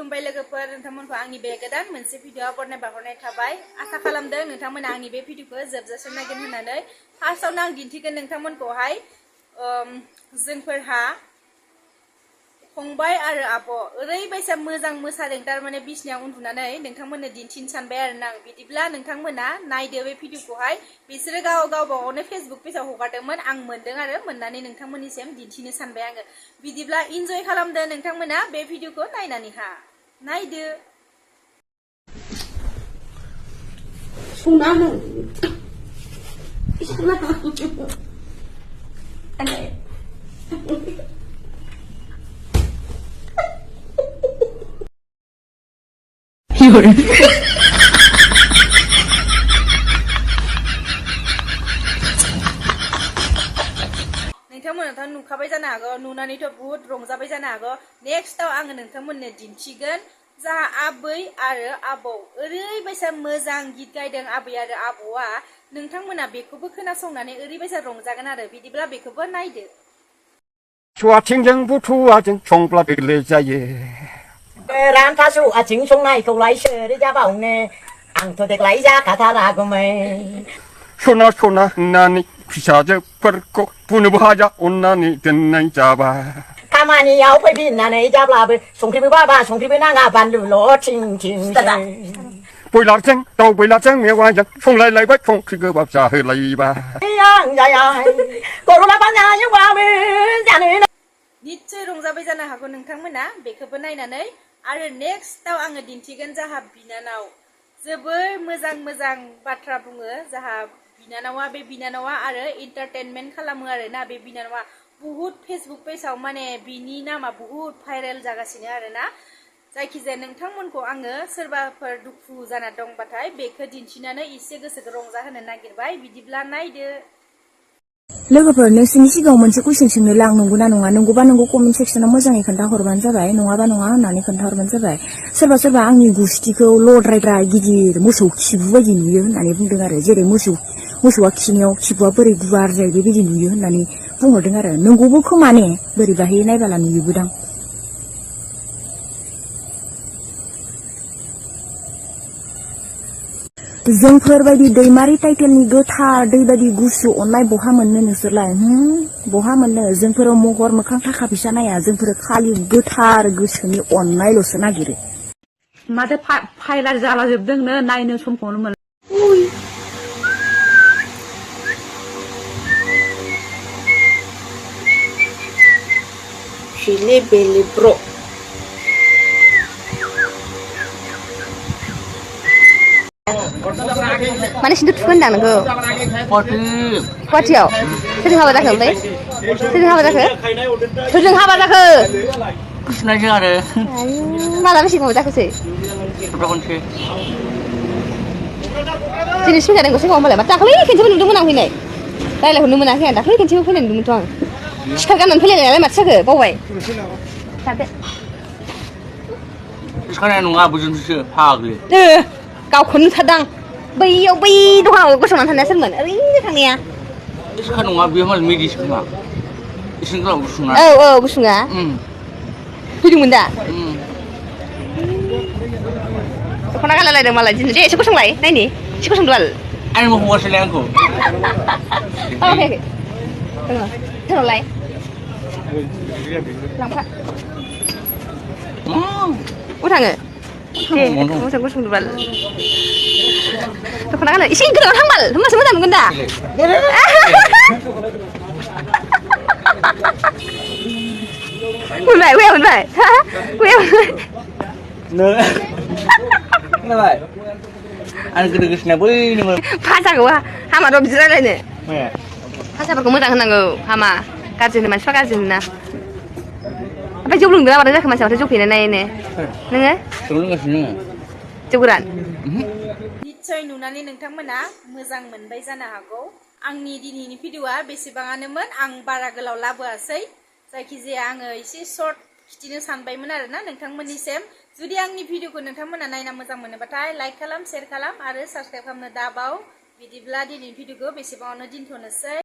खुलुमबाय लोगोफोर नोंथांमोनखौ आंनि बे गोदान मोनसे भिडिअ बरनायबाय थाबाय आसा खालामदों नोंथांमोना आंनि बे भिडिअखौ जोबजासिम नायगोन होननानै फार्स्टआवनो आं दिन्थिगोन नोंथांमोनखौहाय जोंफोरहा फंबाय आरो आब' ओरैबायसा मोजां मोसादों तारमाने बिसनायाव उन्दुनानै नोंथांमोननो दिन्थिनो सानबाय आरोना आं बिदिब्ला नोंथांमोना नायदो बे भिडिअखौहाय बिसोरो गावबागावनो फेसबुक पेजाव हगारदोंमोन आं मोनदों आरो मोननानै नोंथांमोननिसिम दिन्थिनो सानबाय आङो बिदिब्ला इन्जय खालामदो नोंथांमोना बे भिडिअखौ नायनानैहा नायदो Sunana. नोंथांमोनाथ' नुखाबाय जानो हागौ नुनानैथ' बहुत रंजाबाय जानो हागौ नेक्स्टआव आङो नोंथांमोननो दिन्थिगोन जाहा आबै आरो आबौ ओरैबायसा मोजां गित गायदों आबै आरो आबौआ नोंथांमोना बेखौबो खोनासंनानै ओरैबायसा रंजागोन आरो बिदिब्ला बेखौबो नायदो आथिंजों बुथुवाजों संब्ला बेले जायो रानथासु आथिं संनायखौलाय सोर जाबावनो आंथ' देग्लाय जाखाथारागौमोन सना सना होननानै फिसाजोफोरखौ बुनोबो हाया अननानै दोननाय जाबाय खामानियाव फैफिननानै जाब्लाबो संख्रिबो बाबा संख्रिबो नाङा बानलुल' थिं थिं बयलारजों दाउ बयलारजों मेवाइजों संलायलायबाय संख्रि गोबाब जाहोलायबाय आं जाया गरला बानायोबाबो जानो निस्सय रंजाबाय जानो हागौ नोंथांमोना बेखौबो नायनानै आरो नेक्स्टआव आङो दिन्थिगोन जाहा बिनानाव जोबोर मोजां मोजां बाथ्रा बुङो जाहा बिनानावा बे बिनानावा आरो एन्टारटेनमेन्ट खालामो आरोना बे बिनानावा बहुत फेसबुक पेजाव माने बिनि नामा बहुत भाइरेल जागासिनो आरोना जायखिजाया नोंथांमोनखौ आङो सोरबाफोर दुखु जाना दंबाथाय बेखौ दिन्थिनानै एसे गोसोखौ रंजाहोनो नागिरबाय बिदिब्ला नायदो लोगोफोर नोंसोरनि सिगाङाव मोनसे कुइसन सोंनो लां नंगौना नङा नंगौबा नंगौ कमेन्ट सेक्सनाव मोजाङै खोन्थाहरबानो जाबाय नङाबा नङा होननानै खोन्थाहरबानो जाबाय सोरबा सोरबा आंनि गुस्थिखौ लद्रायद्रा गिदिर मोसौ खिबु बायदि नुयो होननानै बुंदों आरो जेरै मोसौआ खिनायाव खिबुआ बोरै गुवार जायो बेबायदि नुयो होननानै बुंहरदों आरो नंगौबो खोमाने बोरैबाहै नायबाला नुयोबोदां जोंफोरबायदि दैमारि टाइटेलनि गोथार दै बायदि गुसु अननाय बहा मोननो नोंसोरलाय बहा मोननो जोंफोरो महर मोखां थाखा फैसा नाया जोंफोरो खालि गोथार गोसोनि अननायल'सो नागिरो माथो फायलार जाला जोबदोंनो नायनो समखौनो मोन Chile belly bro Mana sih tuh kan nggak? Kuatiau, sering apa dah kau? Sering apa dah kau? Sering apa dah kau? Kusna sih ada. Malam sih kau dah kau sih? Berapa sih? Jenis sih kadang kau sih kau malam. Tak lagi kan cuma duduk menang ini. Dah lah duduk menang kan. Tak lagi kan cuma pun duduk tuang. Sekarang kan pilih yang macam ke? Bawai. Sampai. Sekarang nunggu apa sih pagi? Kau kau nusadang. Bayi dong kau kau sama tanah serman. Ini kan ya. Sekarang nunggu apa malam medis kemana? Isin kalau busunga. Busunga. Hidup muda. Kau nak kalah lagi malah jenis. Siapa kosong lagi? Nah ini. Siapa kosong dual? Anu mau buat selengku. Oke. Tengok. Terus lagi. Lampak. Udah nggak? Mau saya kosong dual. Kau nak kalah? Isi kena orang mal. Mas mana mungkin dah? Bukan, bukan. Nggak baik. Anu gede kesana boleh ni. Pasal gua, hama dua bicara lainnya. Pasal berkumur dengan nanggo, hama kajian macam apa kajian na? Apa jauh belum berapa dah kemana macam jauh pilih na ini? Nengah? Sebelum kesini. Jauhan. निस्सय नुनानै नोंथांमोना मोजां मोनबाय जानो हागौ आंनि दिनैनि भिडिअआ बेसेबाङानोमोन आं बारा गोलाव लाबोआसै जायखिजाया आङो एसे शर्ट खिथिनो सानबायमोन आरोना नोंथांमोननिसिम जुदि आंनि भिडिअखौ नोंथांमोना नायना मोजां मोनोबाथाय लाइक खालाम शेयार खालाम आरो साबस्क्राइब खालामनो दाबाव बिदिब्ला दिनैनि भिडिअखौ बेसेबाङावनो दोनथ'नोसै